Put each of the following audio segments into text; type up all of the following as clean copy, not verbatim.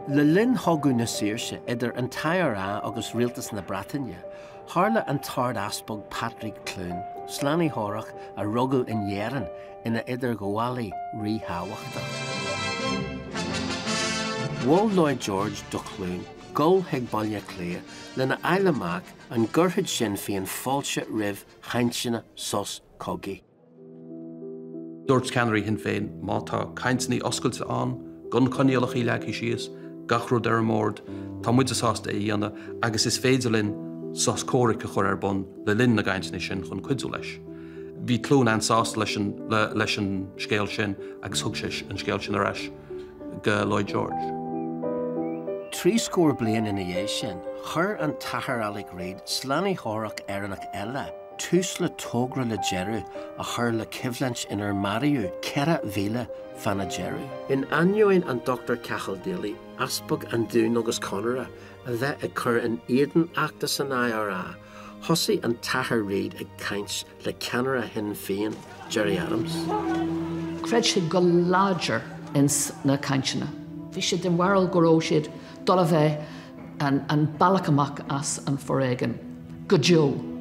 Le linn Chogadh na Saoirse idir an tIRA agus Rialtas na Breataine, tharla an tArd-Easpag Patrick Clune, Slánaitheorach a rugadh in Éirinn, ina idirghabhálaí ríthábhachtach. Mhol Lloyd George do Clune dul chuig Baile Átha Cliath lena fháil amach an gcuirfeadh Sinn Féin fáilte roimh chainteanna sos cogaidh. Dúirt ceannairí Shinn Féin má tá cainteanna oscailte ann, gan coinníollacha leagtha síos, gach rud ar an mbord, tá muide sásta é a dhéanamh agus is féidir linn sos comhraic a chur ar bun le linn na gcainteanna sin chun cuidiú leis. Bhí Clune an-sásta leis an leis an scéal sin agus thug sé an scéal sin ar ais go Lloyd George. Trí scór bliain ina dhiaidh sin, chuir an tAthair Alec Reid, slánaitheorach Éireannach eile, tús le togra le deireadh a chur le coimhlint inar maraíodh 4,000 fána deireadh. In ainneoin an Dr Cathal Daly, Easpag an Dúin agus Conaire, a bheith ag cur in éadan fheachtas an IRA, thosaigh an tAthair Reid ag caint le ceannaire Shinn Féin, Gerry Adams. Chreid siad go láidir ins na cainteanna. Bhí siad den bharúil go raibh siad dul a bheith an bealach amach as an foréigean go deo.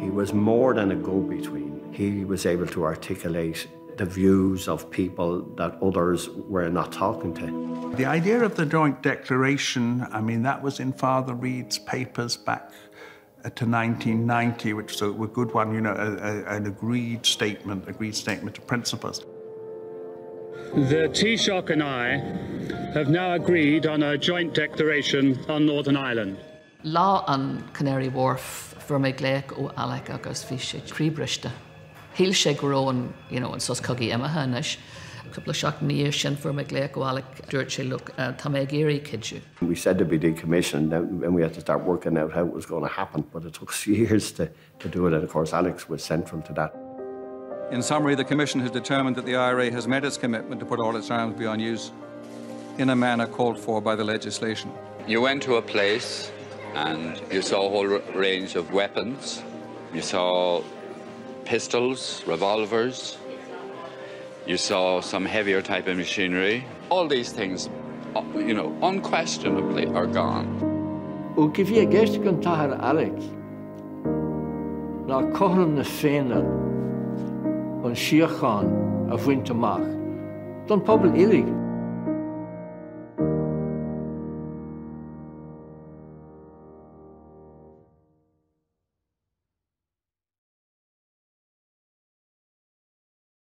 He was more than a go-between. He was able to articulate the views of people that others were not talking to. The idea of the joint declaration, I mean, that was in Father Reid's papers back uh, to 1990, which was a, a good one, you know, a, a, an agreed statement, agreed statement of principles. The Taoiseach and I have now agreed on a joint declaration on Northern Ireland. Lá an Canary Wharf fuair mé glaoch ó Alec agus bhí sé croíbhriste. Shíl sé go raibh an, you know, an sos cogaidh imithe anois. Cúpla seachtain ina dhiaidh sin fuair mé glaoch ó Alec, dúirt sé, look, tá mé ag iarraidh cuidiú. We said there'd be decommissioning and we had to start working out how it was going to happen, but it took us years to, to do it and of course Alex was central to that. In summary, the Commission has determined that the IRA has met its commitment to put all its arms beyond use in a manner called for by the legislation. You went to a place and you saw a whole range of weapons. You saw pistols, revolvers. You saw some heavier type of machinery. All these things, uh, you know, unquestionably are gone. Ó cad a bhí i gceist ag an tAthair Alex ná cothrom na Féinne an síocháin a bhaint amach don pobal uilig.